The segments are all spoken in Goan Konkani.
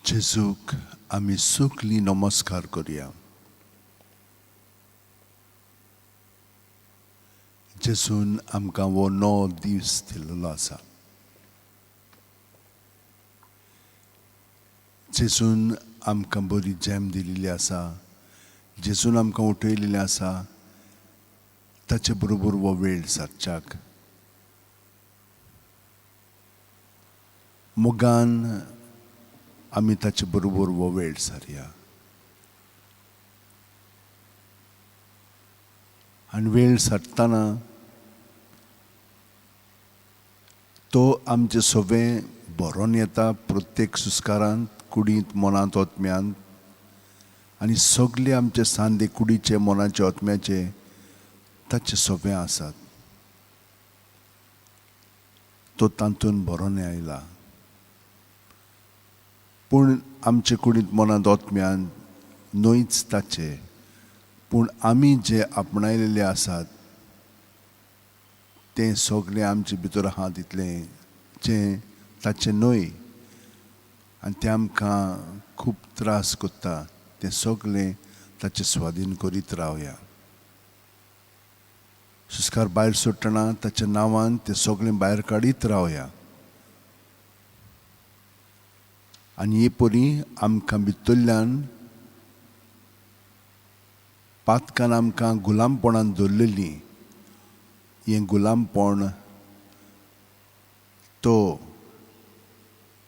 जेजूक आमी सगळीं नमस्कार करया. जेजून आमकां हो 9 दीस दिल्लो आसा. जेजून आमकां बरी जेम दिल्ली आसा, जेजून आमकां उठयलेलें आसा. ताचे बरोबर हो वेळ सारच्याक मोगान आमी ताचे बरोबर हो वेळ सारया. आनी वेळ सारतना तो आमचे सवे भरोन येता प्रत्येक सुस्कारांत, कुडींत, मनांत, ओत्म्यांत, आनी सगळे आमचे सांदे कुडीचे, मनाचे, ओत्म्याचे ताचे सवे आसात. तो तातूंत भरोन आयला. पूण आमचे कुडींत, मनांत, ओत्म्यांत न्हयच ताचे, पूण आमी जे आपणायलेले आसात तें सगळें आमचे भितर आहा तितलें जें ताचें न्हय, आनी तें आमकां खूब त्रास करता. तें सगळें ताचे स्वाधीन करीत रावया. सुस्कार भायर सोडटना ताच्या नांवान तें सगळें भायर काडीत रावया. आनी हे परी आमकां भितरल्यान पातकान आमकां गुलामपणान दवरलेलीं, हें गुलामपण तो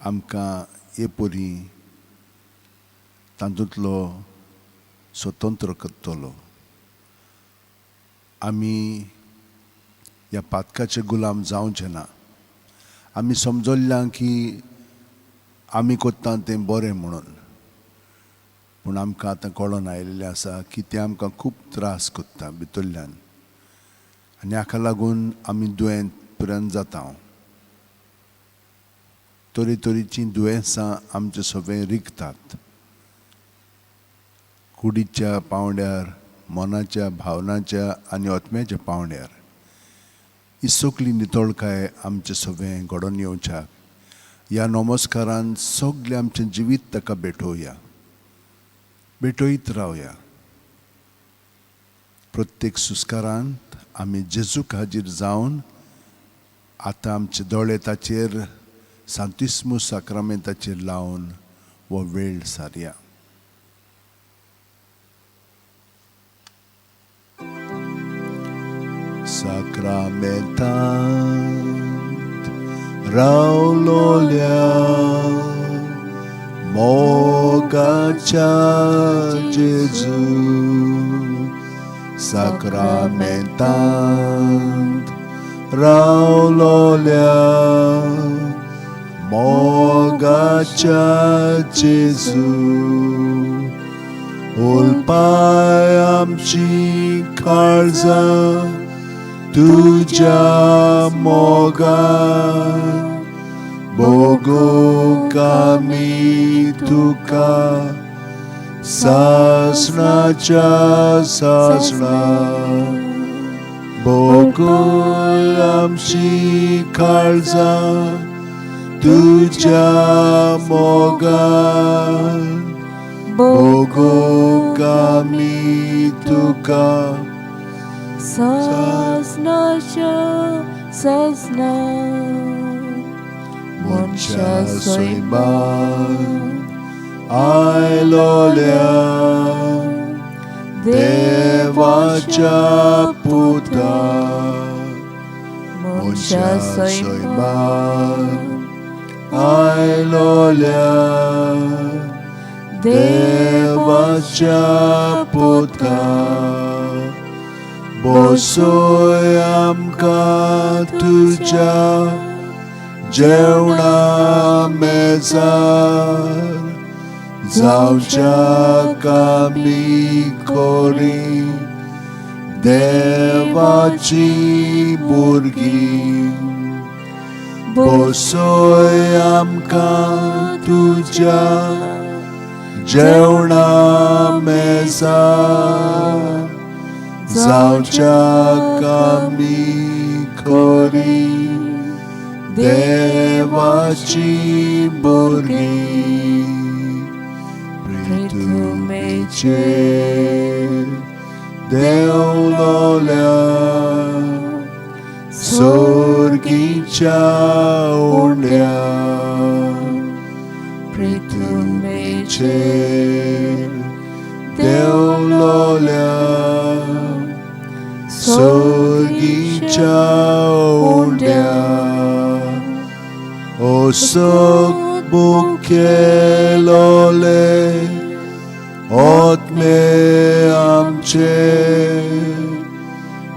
आमकां हे परी तातूंतलो स्वतंत्र करतलो. आमी ह्या पातकाचे गुलाम जावचे ना. आमी समजल्ल्या की आमी करता तें बरें म्हणून, पूण आमकां आतां कळोन आयिल्लें आसा की तें आमकां खूब त्रास करता भितरल्यान, आनी हाका लागून आमी दुयेंत पर्यंत जाता. तरेतरेचीं दुयेंसां आमचे सगळें रिगतात. कुडीच्या पांवड्यार, मनाच्या, भावनाच्या आनी आत्म्याच्या पांवड्यार ही सगळी नितळकाय आमचे सगळें घडोवन येवच्याक ह्या नमस्कारान सगळें आमचें जिवीत ताका भेटोवया, भेटयत रावया. प्रत्येक सुस्कारांत आमी जेजूक हाजीर जावन आतां आमचे दोळे ताचेर, सांतिस्मू साक्रामेंताचेर लावन हो वेळ सारया. साक्रामेंतांत रावलोल्या मोगाच्या जेजू, साक्रामेंतांत रावलोल्या मोगाच्या जेजू, उलपाय आमची काळजां तुज्या मोगान, भोगूंक आमी तुका सासणाच्या सासणा, भोगूंक आमची काळजां तुज्या मोगान, भोगूंक आमी तुका सासणाच्या सासणा. मनशा सैमान आयलोल्या देवाच्या पुता, मनशा सैमान आयलोल्या देवाच्या पुता, बसय आमकां तुज्या जेवणा मेजार, जावच्याक आमी कोरी देवाची भुरगीं, बसय आमकां तुज्या जेवणा मेजार, जावच्याक आमी कोरी देवाची भुरगीं. देंवलोल्या सोर्गीच्या उंड्या पृथ्वीचेर देंवलोल्या सोर्गीच्या उंड्या ओ सग मुखेलोले आत्मे आमचे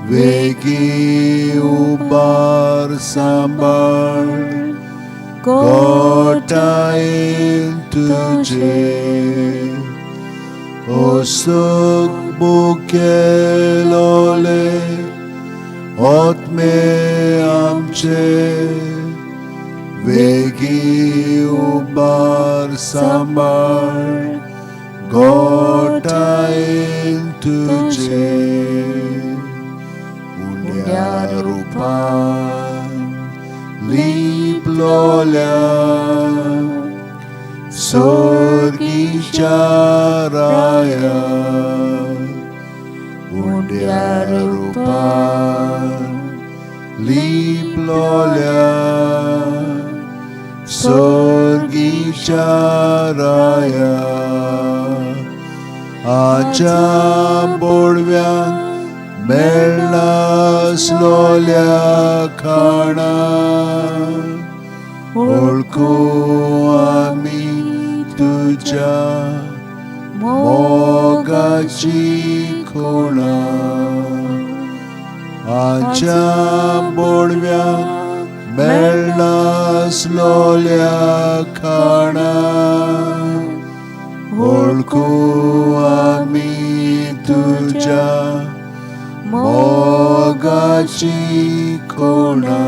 वेगी उबार सांबाळ गोटायेन तुजे ओ सग मुखेलोले आत्मे आमचे वेगी उबार सांबाळ गोटायेन तुजे उंड्या रुपान लिपलोल्या सोर्गीच्या राया उंड्या रुपान लिपलोल्या सोर्गीच्या राया आच्या बोडव्यांक मेळनासलोल्या खाणा वळखू आमी तुज्या मोगाची खुणा आच्या बोडव्यांक मेळनासलोल्या खाणा वळखू आमी तुज्या मोगाची खुणा.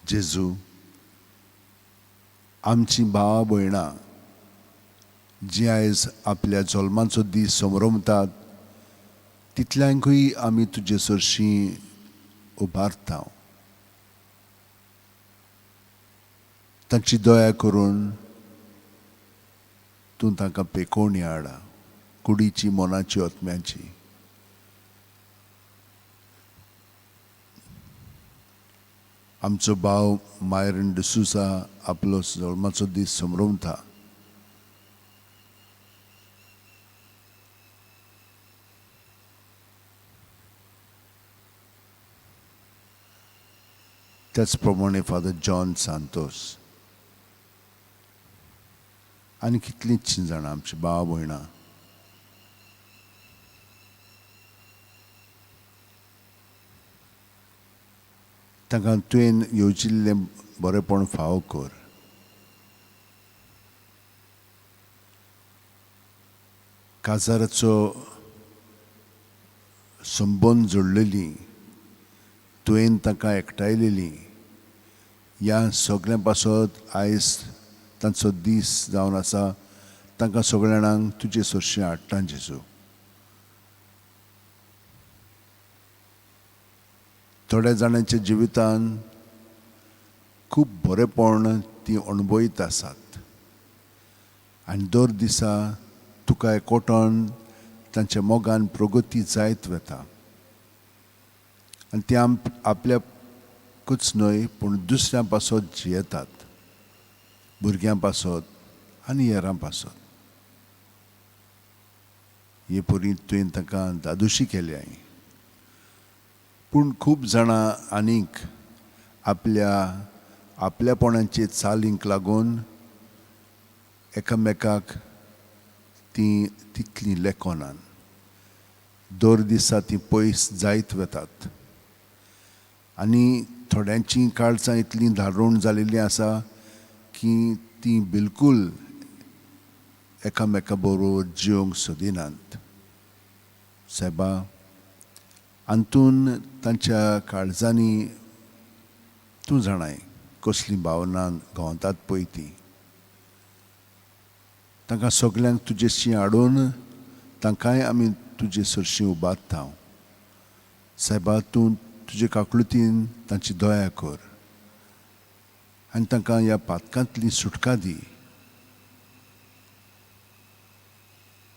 जेजू, आमची भावा भयणां जी आयज आपल्या जल्माचो दीस समरमतात तितल्यांकूय आमी तुजे सरशीं उबारता. तांची दया करून तूं तांकां पेकोवणी हाडा, कुडीची, मनाची, आत्म्याची. आमचो भाव मायरन डिसूजा आपलो जल्माचो दीस समरमता. त्याच प्रमाणे फादर जॉन सांतोस आनी कितलींच जाणां आमची भाव भयणां तांकां तुवें येवजिल्लें बरेंपण फावो कर. काजाराचो संबंद जोडलेली तुवें तांकां एकठांयलेली ह्या सगळ्यां पासत आयज तांचो दीस जावन आसा. तांकां सगळ्या जाणांक तुजे सरशीं हाडटा जेजू. थोड्या जाणांच्या जिवितान खूब बरेंपण ती अणभवीत आसात आनी दर दिसा तुका एकवटून तांच्या मोगान प्रगती जायत वता आनी ती आपल्याकूच न्हय पूण दुसऱ्यां पासत जियेतात, भुरग्यां पासत आनी हेरां पासत. हे परी तुवें तांकां दादोशी केल्या. पूण खूब जाणां आनीक आपल्या आपल्यापणाचे चालींक लागून एकामेकाक तीं तितलीं लेखनान दर दिसा तीं पयस जायत वतात आनी थोड्यांचीं काळजां इतलीं धारूण जालेलीं आसा की तीं बिलकूल एकामेका बरोबर जिवंक सोदिनात. सायबा, अंतून तांच्या काळजांनी तूं जाणाय कसलीं भावनां घोंवतात पळय ती. तांकां सगल्यांक तुजेशी हाडून तांकांय आमी तुजे सरशीं उबारता. सायबा, तूं तुजे काकळुतीन तांची दया कर आनी तांकां ह्या पातकांतली सुटका दी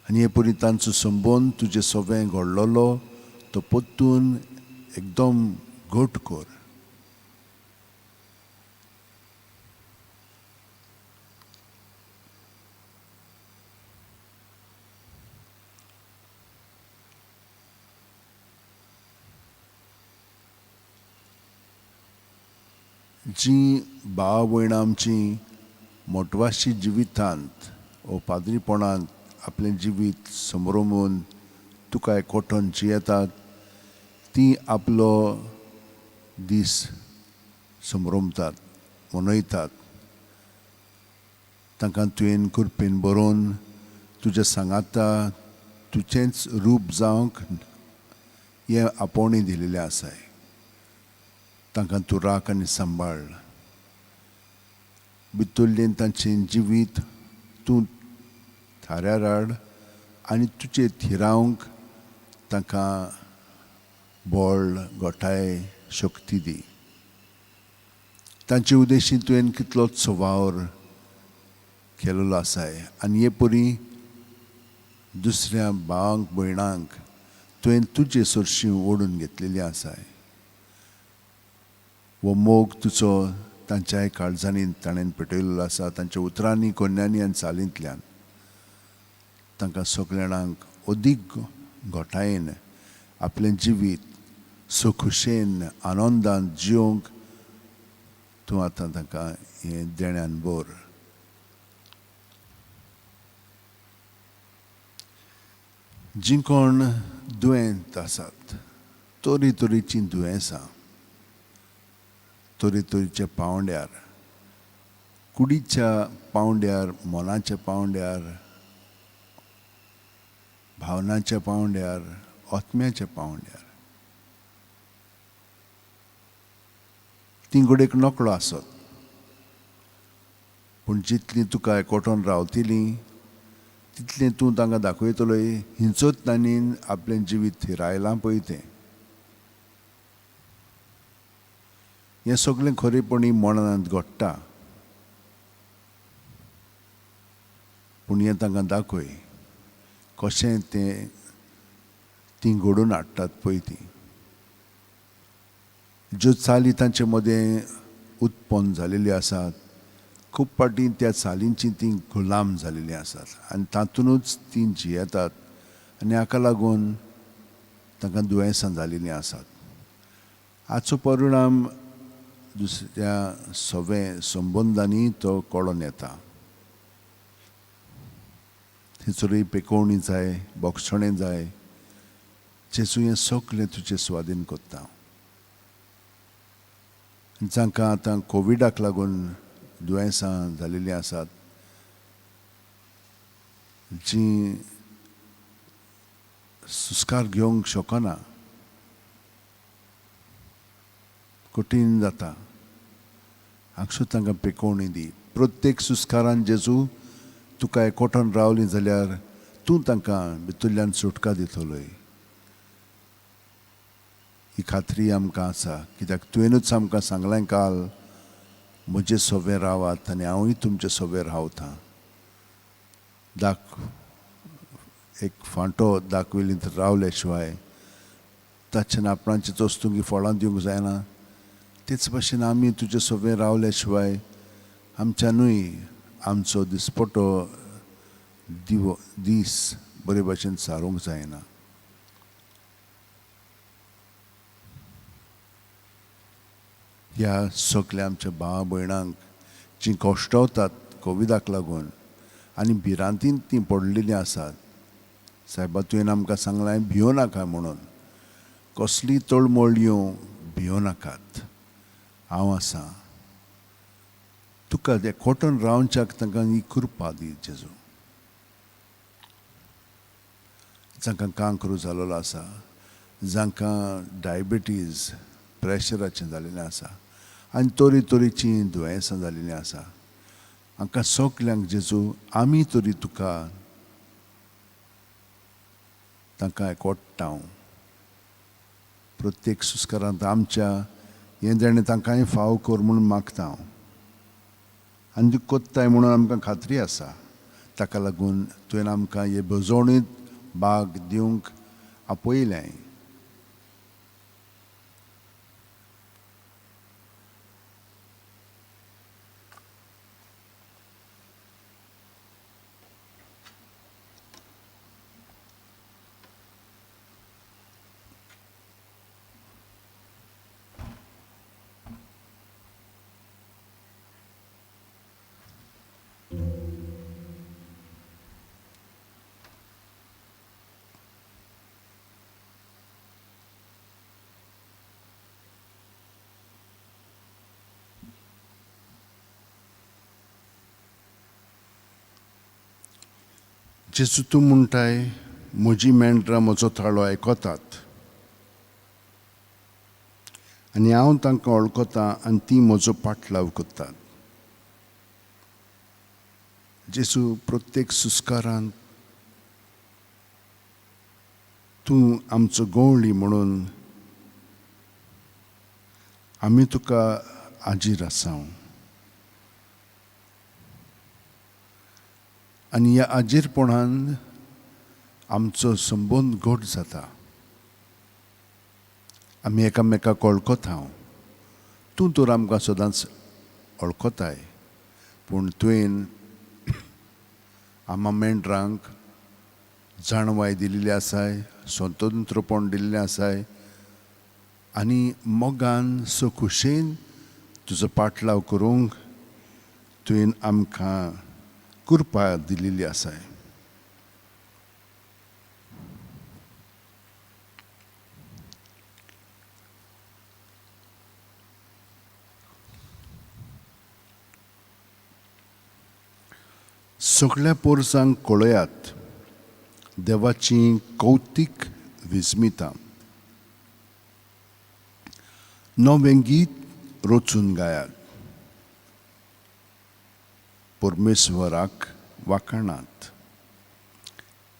आनी हे परी तांचो संबंद तुजे सवें घडलेलो तो परतून एकदम घट कर. जी भाव भयणां आमची मोटवाशी जिवितांत ओ पाद्रीपणांत आपलें जिवीत समरोमून तुका एकवटून जियेतात ती आपलो दीस समरोमतात, मनयतात. तांकां तुवें कृपेन बरोवन तुज्या सांगाता तुजेंच रूप जावंक हें आपोवणें दिलेलें आसाय. तांकां तूं राख आनी सांबाळ. भितरलें तांचें जिवीत तूं थाऱ्यार हाड आनी तुजे थिरावंक तांकां बळ, गोठाय, शक्ती दी. तांचे उद्देशी तुवें कितलोच वावर केलेलो आसाय आनी हे परी दुसऱ्या भावांक भयणांक तुवें तुजे सरशीं ओडून घेतलेली आसाय. हो मोग तुजो तांच्याय काळजांनी ताणें पेटयलेलो आसा, तांच्या उतरांनी, कोन्यांनी आनी चालींतल्यान. तांकां सगळ्यांक अदीक घोटायेन आपलें जिवीत सुखुशेन आनंदान जिवंक तूं आतां तांकां हें देण्यान भर. जीं कोण दुयेंत आसात, तरी तरेचीं दुयेंसां, तरेतरेच्या पावंड्यार, कुडीच्या पावंड्यार, मनाच्या पावंड्यार, भावनाच्या पावंड्यार, आत्म्याच्या पावंड्यार, तीं घडयेक नकळो आसत, पूण जितलीं तुका एकवटून रावतलीं तितलें तूं तांकां दाखयतलोय हिंचोच तांणी आपलें जिवीत थिरायलां पळय तें. हें सगळें खरेपणी मनांत घडटा, पूण हें तांकां दाखय कशें तें तीं घडोवन हाडटात पळय तीं. ज्यो चाली तांचे मदें उत्पन्न जालेल्यो आसात, खूब फावटी त्या चालींची तीं गुलाम जालेलीं आसात आनी तातूंतच तीं जियेतात आनी हाका लागून तांकां दुयेंसां जालेलीं आसात. हाचो परिणाम दुसऱ्या सवे संबंदांनी तो कळोन येता. थंयसरूय पेकोवणी जाय, बोगसणें जाय. जेजू हें सगळें तुजे स्वादीन करता. जांकां आतां कोविडाक लागून दुयेंसां जालेलीं आसात, जीं सुस्कार घेवंक शकना, कठीण जाता, हांगसर तांकां पेकोवणी दी. प्रत्येक सुस्कारान जेजू तुका एकवटून रावली जाल्यार तूं तांकां भितरल्यान सुटका दितलोय. ही खात्री आमकां आसा, कित्याक तुवेंनूच आमकां सांगलें काल, म्हजे सोबे रावात आनी हांवूय तुमचे सोबे रावतां. दाख एक फांटो दाखयली रावले शिवाय ताच्यान आपणाचे वस्तूंक फळां दिवंक जायना. तेच भाशेन आमी तुजे सोबे रावले शिवाय आमच्यानूय आमचो दिसपटो दिवो दीस बरे भाशेन सारूंक जायना. ह्या सगल्या आमच्या भावा भयणांक जीं कश्टवतात कोविडाक लागून आनी भिरांतीन तीं पडलेलीं आसात, सायबा तुवें आमकां सांगलां भियो नाका म्हणून. कसली तळमळ येवं भियो नाकात, हांव आसां. तुका एकवटून रावच्याक तांकां ही कृपा दी जेजू. जांकां कांक्रू जालोलो आसा, जांकां डायबिटीज प्रेशराचें जालेलें आसा आनी तरेतरेचीं दुयेंसां जालेलीं आसा, हांकां सगल्यांक जेजू आमी तरी तुका तांकां एकवटाव प्रत्येक सुस्कारांत आमच्या हें देणें तांकांय फाव कर म्हणून मागता हांव आनी तूं कोत्ताय म्हणून आमकां खात्री आसा. ताका लागून तुवें आमकां हे भजवणींत भाग दिवंक आपयलें. जेजू तूं म्हणटाय म्हजी मेंढरां म्हजो ताळो आयकतात आनी हांव तांकां वळखतां आनी तीं म्हजो पाटलाव करतात. जेजू प्रत्येक सुस्कारांत तूं आमचो गवळी म्हणून आमी तुका आजीर आसाव आनी ह्या आजीरपणान आमचो संबंद घट जाता. आमी एकामेकाक वळखता. तूं तर आमकां सदांच वळखताय पूण तुवें आमा मेंढरांक जाणवाय दिल्ली आसाय, स्वतंत्रपण दिल्लें आसाय आनी मोगान सो खुशेन तुजो पाटलाव करूंक तुवें आमकां कृपा दिल्ली आसाय. सगळ्या पोरसांक कळयात देवाची कौतीक विस्मिता. नवें गीत रचून गायात, परमेश्वराक वाखाणात.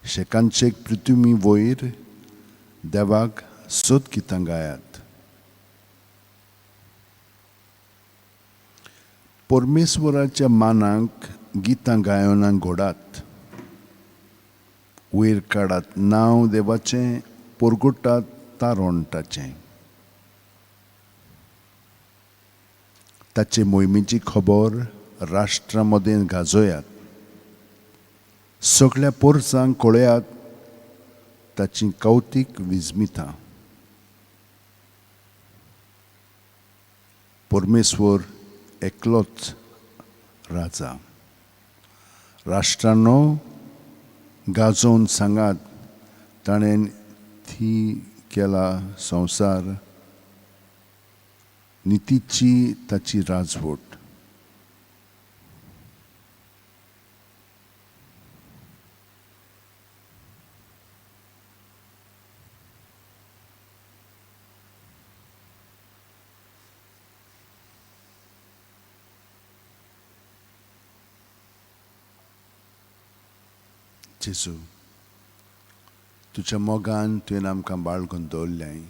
शेकानशेक पृथ्वी वयर देवाक सोद गितां गायात. परमेश्वराच्या मानाक गितां गायनां घोडात, वयर काडात नांव देवाचें, परगटात तारणटाचें. ताचे मोहिमेची खबर राष्ट्रां मदें गाजयात, सगळ्या पोरसांक कळयात ताची कौतीक विस्मिता. परमेश्वर एकलोच राजा. राष्ट्रांनो गाजोवन सांगात ताणें थी केला संवसार, नितीची ताची राजवट. जेजू तुज्या मोगान तुवें आमकां बाळगून दवरलें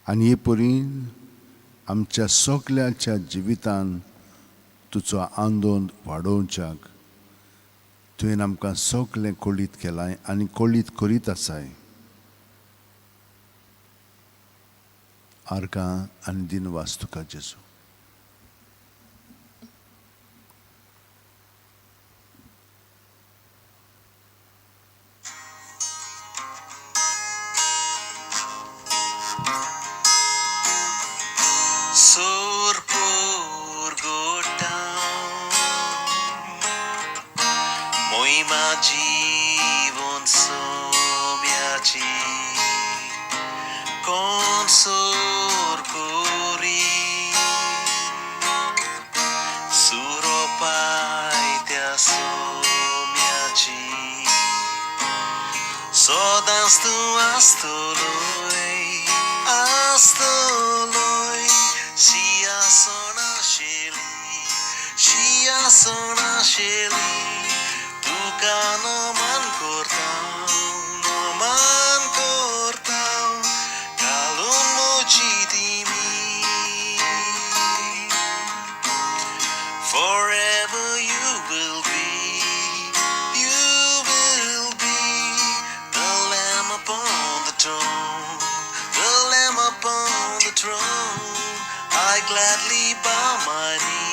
आनी हे परीन आमच्या सगल्याच्या जिवितान तुजो आंदोलन वाडोवच्याक तुवें आमकां सगलें कळीत केलां आनी कळीत करीत आसाय. आर्गां आनी दिनवास तुका जेजू. जीवन सोम्याची कोण करी सुरोपायत्या सोम्याची सदांच तूं आसतलोय आसतलोय सिंहासनाशेली आशिल्ली तुका नमन करता नमन करता घालून म्हजी दिमी. Forever you will be the Lamb upon the throne, the Lamb upon the throne. I gladly bow my knee,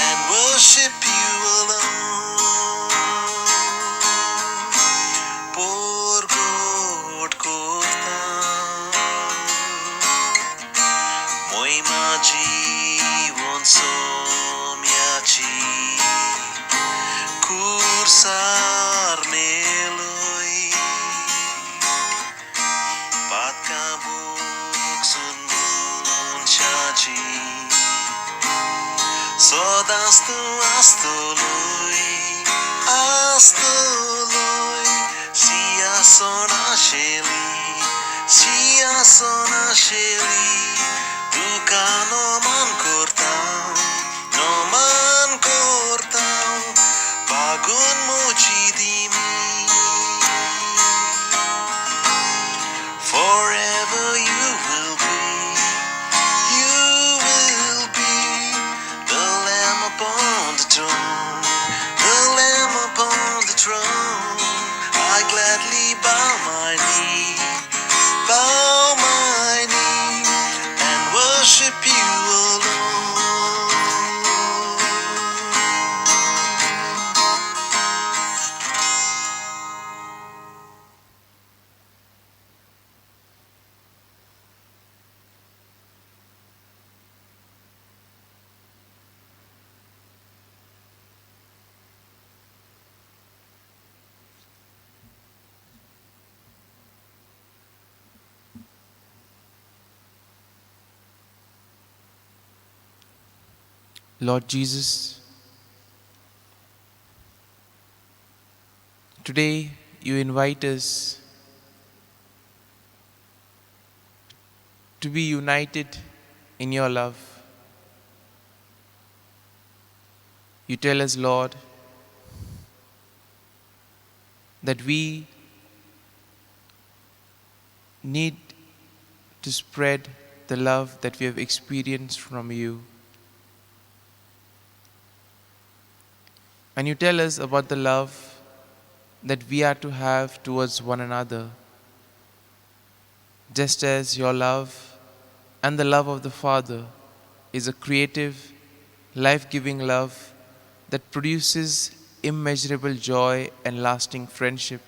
and worship you alone. परगट करता महिमा जीवन सोम्याची खुर्सार मेलोय पातकां भोगसून मनशाची सदांच तूं आसतलोय आसतलोय सिंहासन आशिल्ली सिंहासन आशिल्ली तुका नमन करता नमन करता बागून म्हजी दिमी. Forever you will be the Lamb upon the throne, the Lamb upon the throne. I gladly bow my knee, and worship you alone. Lord Jesus, today you invite us to be united in your love. You tell us, Lord, that we need to spread the love that we have experienced from you. And you tell us about the love that we are to have towards one another, just as your love and the love of the Father is a creative, life-giving love that produces immeasurable joy and lasting friendship.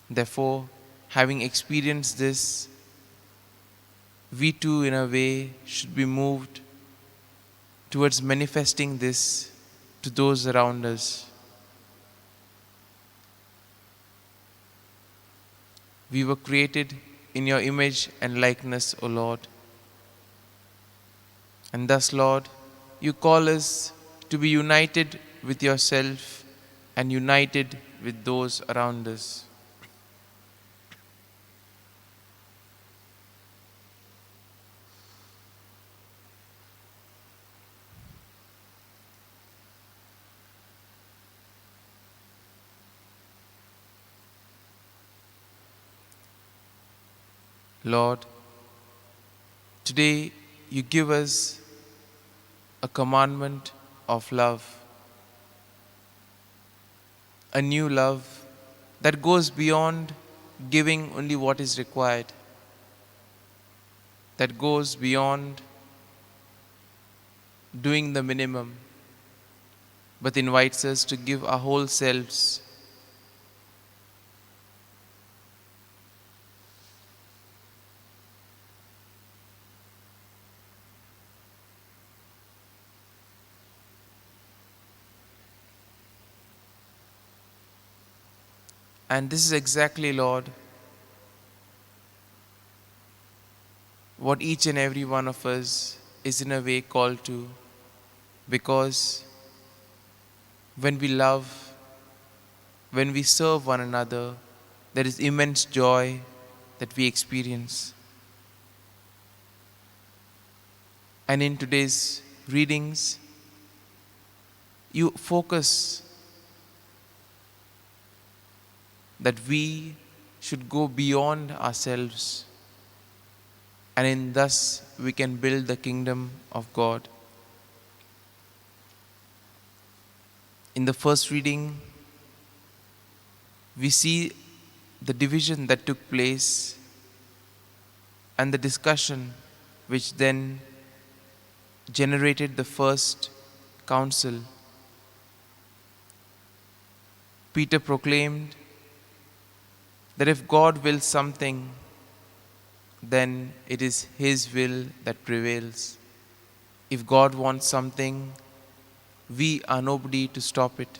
Therefore, having experienced this, we too, in a way, should be moved towards manifesting this to those around us. We were created in your image and likeness, O Lord. And thus, Lord, you call us to be united with yourself and united with those around us. Lord, today you give us a commandment of love, a new love that goes beyond giving only what is required, that goes beyond doing the minimum, but invites us to give our whole selves. And this is exactly, Lord, what each and every one of us is in a way called to, because when we love, when we serve one another, there is immense joy that we experience. And in today's readings, you focus that we should go beyond ourselves, and in thus we can build the kingdom of God. In the first reading, we see the division that took place and the discussion which then generated the first council. Peter proclaimed that if God wills something, then it is His will that prevails. If God wants something, we are nobody to stop it.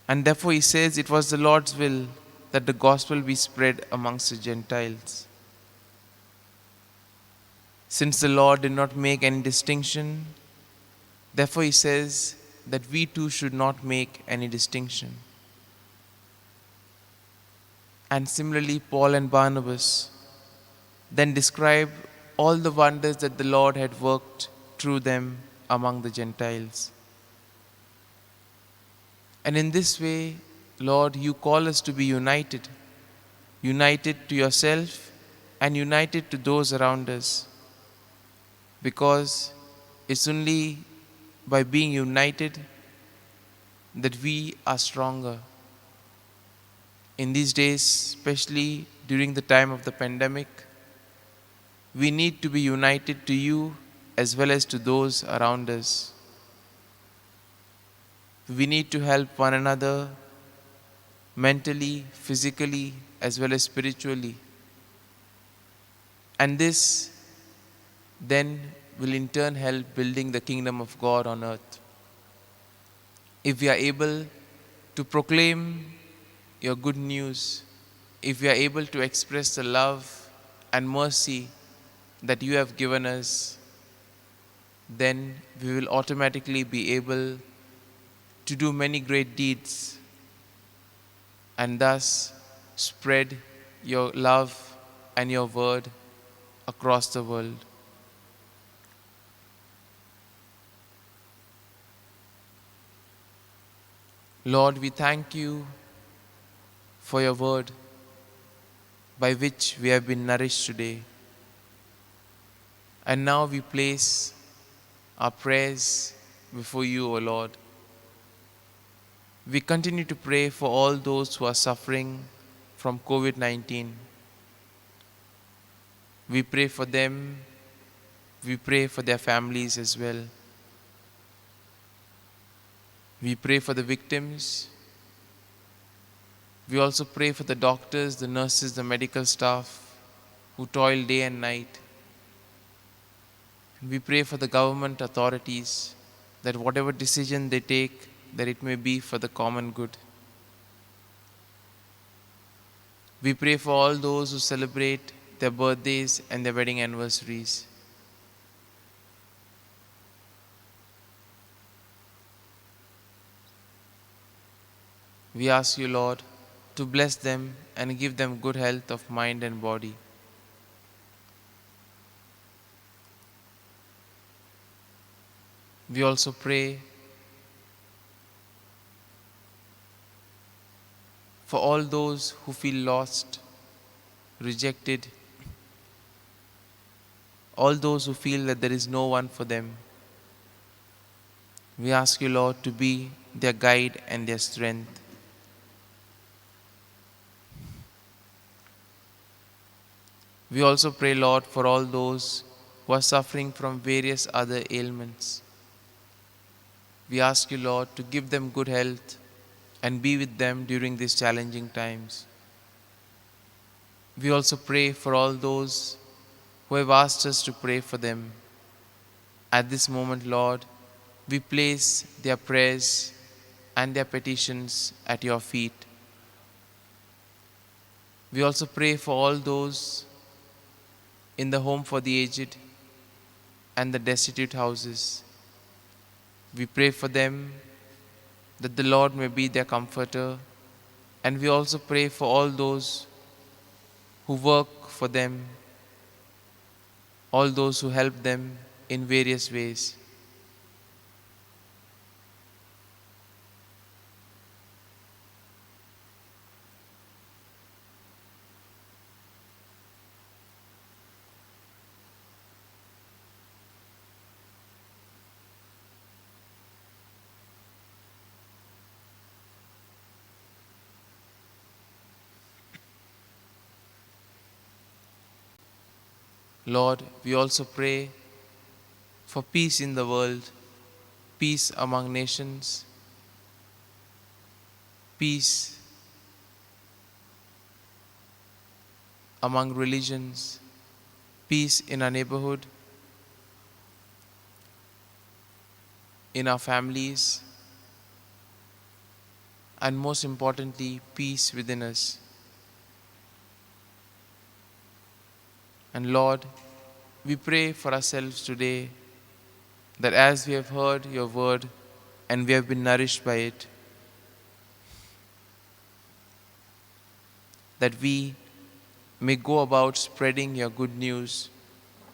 And therefore he says it was the Lord's will that the gospel be spread amongst the Gentiles. Since the Lord did not make any distinction, therefore he says that we too should not make any distinction. And similarly, Paul and Barnabas then describe all the wonders that the Lord had worked through them among the Gentiles. And in this way, Lord, you call us to be united, united to yourself and united to those around us, because it's only by being united that we are stronger. In these days, especially during the time of the pandemic, we need to be united to you as well as to those around us. We need to help one another mentally, physically, as well as spiritually. And this then will in turn help building the kingdom of God on earth. If we are able to proclaim your good news, if we are able to express the love and mercy that you have given us, then we will automatically be able to do many great deeds and thus spread your love and your word across the world. Lord, we thank you for your word by which we have been nourished today. And now we place our prayers before you, O Lord. We continue to pray for all those who are suffering from COVID-19. We pray for them. We pray for their families as well. We pray for the victims. We also pray for the doctors, the nurses, the medical staff who toil day and night. We pray for the government authorities that whatever decision they take, that it may be for the common good. We pray for all those who celebrate their birthdays and their wedding anniversaries. We ask you, Lord, to bless them and give them good health of mind and body. We also pray for all those who feel lost, rejected, all those who feel that there is no one for them. We ask you, Lord, to be their guide and their strength. We also pray, Lord, for all those who are suffering from various other ailments. We ask you, Lord, to give them good health and be with them during these challenging times. We also pray for all those who have asked us to pray for them. At this moment, Lord, we place their prayers and their petitions at your feet. We also pray for all those in the home for the aged and the destitute houses. We pray for them that the Lord may be their comforter, and we also pray for all those who work for them, all those who help them in various ways. Lord, we also pray for peace in the world, peace among nations, peace among religions, peace in our neighborhood, in our families, and most importantly, peace within us. And Lord, we pray for ourselves today that as we have heard your word and we have been nourished by it, that we may go about spreading your good news,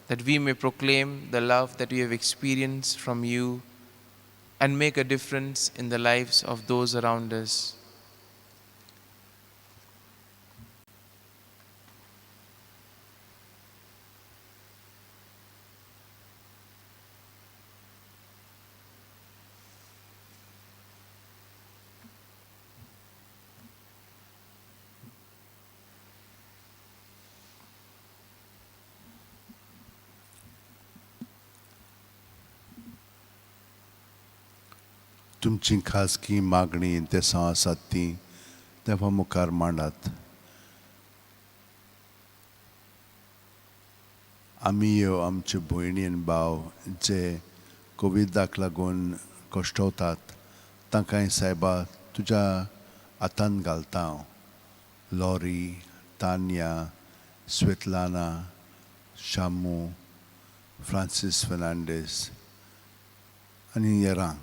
that we may proclaim the love that we have experienced from you and make a difference in the lives of those around us. तुमची खाजगी मागणी तेसां आसात ती देवा मुखार मांडात. आमी ह्यो आमच्यो भयणी आनी भाव जे कोविडाक लागून कश्टवतात तांकांय सायबा तुज्या हातान घालता हांव. Laurie, Tanya, Svetlana, Shamu, Francis Fernandes आनी हेरां.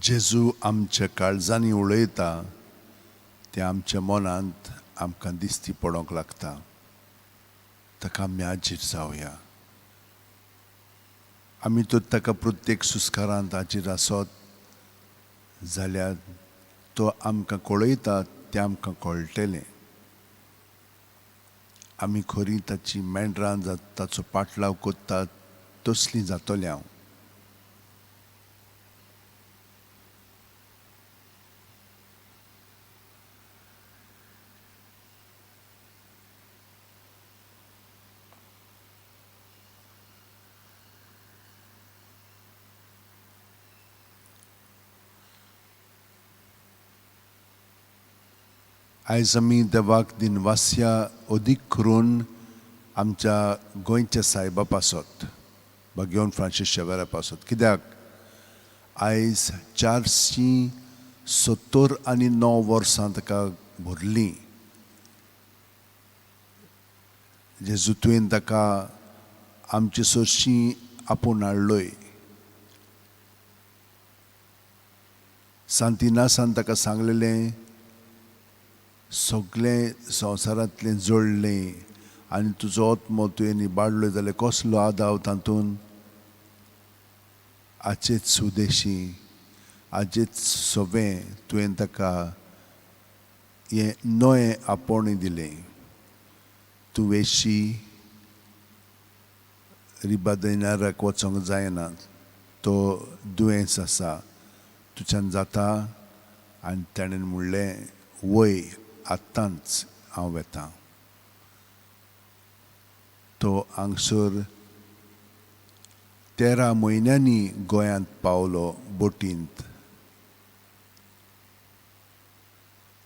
जेजू आमच्या काळजांनी उलयता तें आमच्या मनांत आमकां दिसती पडोंक लागता. ताका आमी हाजीर जावया. आमी तर ताका प्रत्येक सुस्कारांत हाजीर आसत जाल्यार तो आमकां कळयता तें आमकां कळटलें. आमी खरी ताची मेंढरां ताचो पाटलाव करतात तसलीं जातलें हांव. आयज आमी देवाक दिनवास्या अदीक करून आमच्या गोंयच्या सायबा पासत, भगवान फ्रांसीस शेवेरा पासत, कित्याक आयज 479 वर्सां ताका भरलीं. जेजू तुवें ताका आमचे सरशीं आपोवन हाडलोय. सांतिनासान ताका सांगलेलें सगळें संवसारांतलें जोडलें आनी तुजो आत्मो तुवें इबाडलो जाल्यार कसलो आदाव तातूंत. आचेच सुदेशी आजेच सवें तुवें ताका हें नवें आपोवणें दिलें. तूं वेशी रिबादयनाराक वचोंक जायना, तो दुयेंस आसा, तुज्यान जाता. आनी ताणें म्हणलें वय आत्तांच हांव वेतां. तो हांगसर 13 म्हयन्यांनी गोंयांत पावलो बोटींत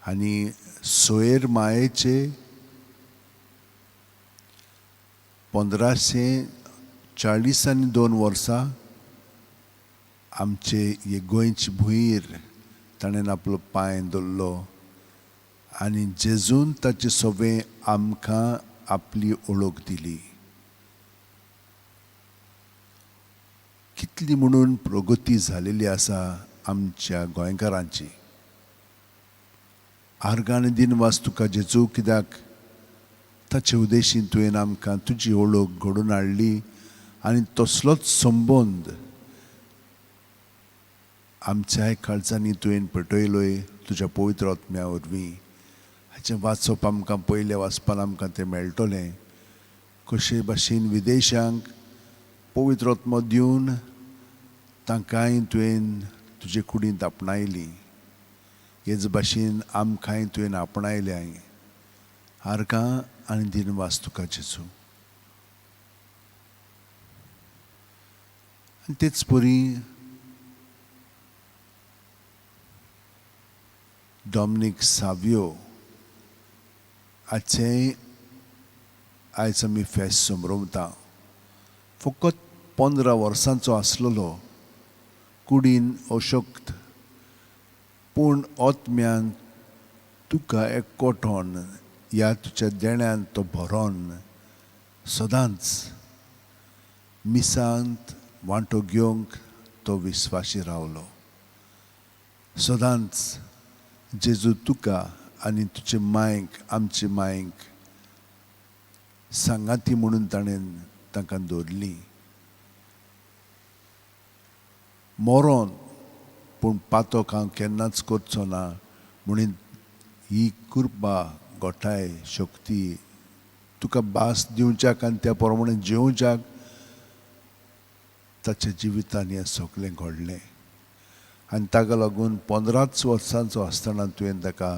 आनी सोयर मायेचे 1542 वर्सां आमचे हे गोंयची भुंयेर ताणें आपलो पांय दवरलो आनी जेजून ताचे सोबें आमकां आपली ओळख दिली. कितली म्हणून प्रगती जालेली आसा आमच्या गोंयकारांची. आर्गां दिनवास तुका जेजू, कित्याक ताचे उद्देशीन तुवें आमकां तुजी ओळख घडोवन हाडली आनी तसलोच संबंद आमच्याय काळजांनी तुवें पेटयलोय तुज्या पवित्र आत्म्या वरवीं. हाचें वाचप आमकां पयल्या वाचपान आमकां तें मेळटलें. कशे भाशेन विदेशांक पवित्र आत्मो दिवन तांकांय तुवें तुजे कुडींत आपणायली, हेच भाशेन आमकांय तुवें आपणायल्याय. आर्गां आनी दिनवास तुका जेजू. आनी तेच परी डॉमनीक सावियो हाचेंय आयज आमी फेस्त समरवता. फकत 15 वर्सांचो आसलेलो, कुडीन अशक्त पूण आत्म्यान तुका एकवटोन ह्या तुज्या देण्यान तो भरोन सदांच मिसांत वांटो घेवंक तो विस्वाशी रावलो. सदांच जेजू तुका आनी तुजे मायक आमचे मायक सांगाती म्हणून ताणें तांकां दवरली. मरोन पूण पातक हांव केन्नाच करचो ना म्हणून ही कृपा गोठाय शक्ती तुका भास दिवच्याक आनी त्या प्रमाणे जेवच्याक ताच्या जिवितान हें सगळें घडलें. आनी ताका लागून 15 वर्सांचो आसतना तुवें ताका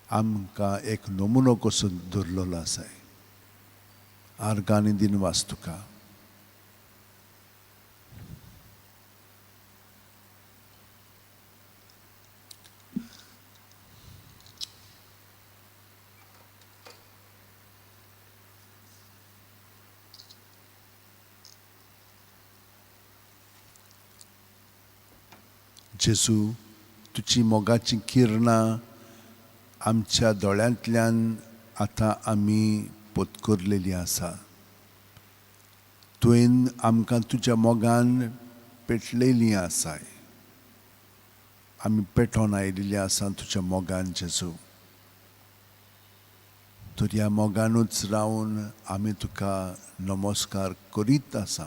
आमकां एक नमुनो कसो दवरलेलो आसाय. आर्गां आनी दिनवास तुका. जेजू तुजी मोगाचीं किरणां आमच्या दोळ्यांतल्यान आतां आमी पोतकरलेलीं आसा. तुवें आमकां तुज्या मोगान पेटलेलीं आसाय. आमी पेटोवन आयिल्लीं आसा तुज्या मोगान जेजू. तर ह्या मोगानूच रावन आमी तुका नमस्कार करीत आसा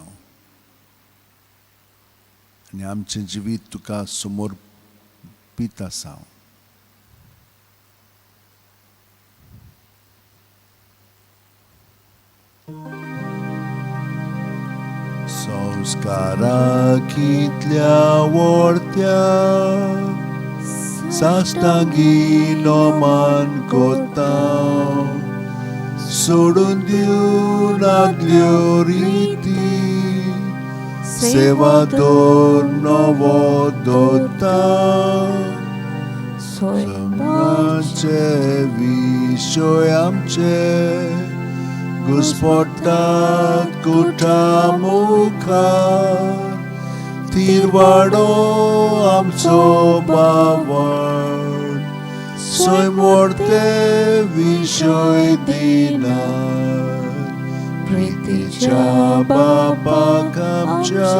आनी आमचें जिवीत तुका समर्पीत आसा. संस्कारा कितल्या वोडत्या साश्टांगी नोमान कोता सोडून दिवन आदल्यो रिती सेवा दोर नवो दोता सैमाचे विशय आमचे घुस्पट्टात कुटा मुखार तिरवाडो आमचो बावड स्वयंवर्ते विशय दिना प्रितीच्या बापाक आमच्या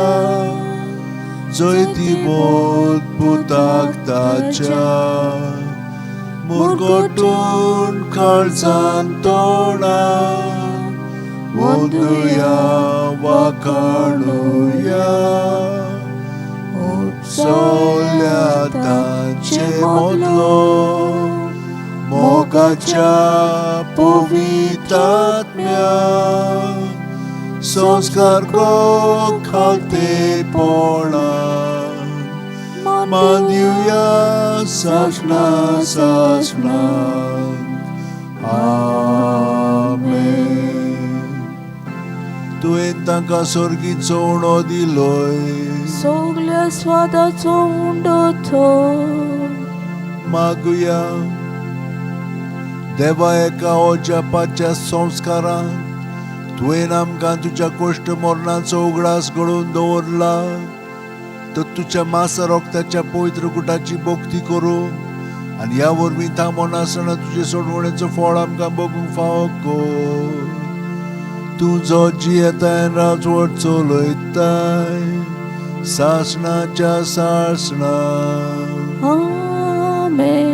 जैतिवंत पुताक ताच्या मुरगटून काळजान तोंडा वंदुया वाखाणुया उत्सवल्या तांचे मदलो मोगाच्या पवित्रात्म्या संस्कार गो खालतेपणा मानयुया सासणा सासणाक आमेन. तुवें तांकां सर्गीचो उणो दिलोय सगल्या स्वादाचो उंडो तो. मागुया. देवा, एका अजापाच्या संस्कारान तुवें आमकां तुज्या कोश्ट मरणाचो उगडास घडोवन दवरला, तर तुज्या मासा रोगताच्या पवित्र कुटाची भक्ती करूंक आनी ह्या वरवीं थांबोनासतना तुजे सोडवणेचो फळ आमकां बगूंक फावो कर. तूं जो जियेताय राजवट चलयताय सासणाच्या सासणा. आमेन.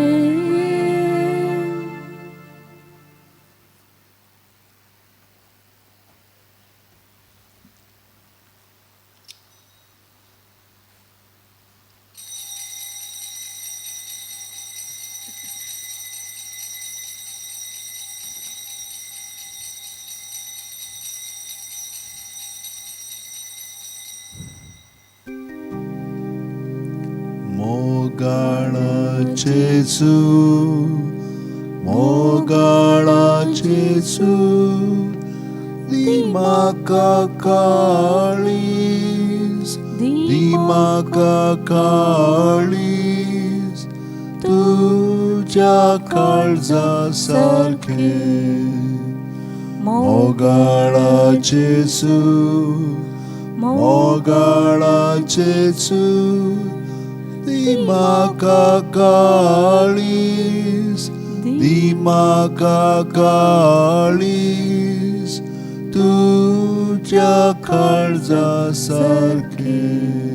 मोगाळा जेजू, मोगाळा जेजू, दी म्हाका काळीज, दी म्हाका काळीज तुज्या काळजा सारखें. मोगाळा जेजू, मोगाळा जेजू, दी म्हाका काळीज, दी म्हाका काळीज तुज्या काळजा सारखें.